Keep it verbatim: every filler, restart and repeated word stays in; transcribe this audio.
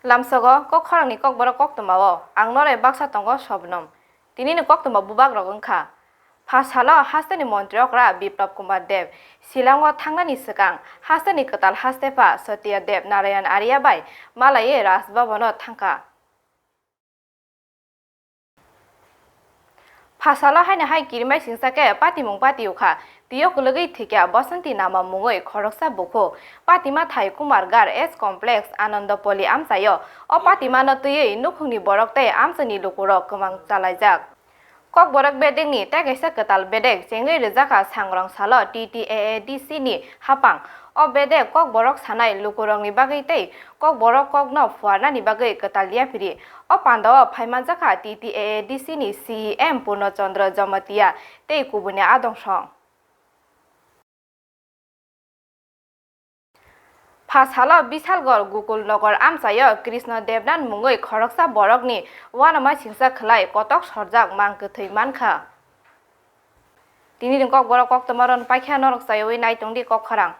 Lamsogo Kokkhorangni Kokborok koktwmao ang noroi baksa tongo Sobnom. Tinini koktwma bubagrok wngkha: Pha salo hasteni montri okra Biplab Kumar Deb Shillongo thangnani swkang hasteni kwtal hastepha Satya Dev Narayan Arya bai malaiwi Raj Bhavano thangkha. Pha salo haino hai kirimai singsa khe patimung patio kha. Twiyo kwlwgwi thwikya Basanti Nama mungwi khoroksa bukhu. Patima thai Kumar Gar S Complex, Anandapoli amchaio. O patimano twiwi nukhungni borok tei amchaini lukurok kwmang chalaijak. Kokborok bedekni tei kaisa kwtal bedek chengwi rwjakha sangrong salo T T A A D C ni hapang. O bedek Kokborok sanai lukurokni bagwi tei Kokborok kokno phuarnani bagwi kwtal yaphiri. O pandao phaimanjakha T T A A D C ni C E M Purno Chandra Jamatia tei kubuni adong song. Pha salo Bisalgor Gokul Nagar amchaio Krishna Debnath mungwi khoroksa borokni uanama singsa khwlai kotok sorjak mang kwthwi mankha. Tinini Kokborok koktwma rwna paikha, norok chaywi naitongdi Kokkhorang.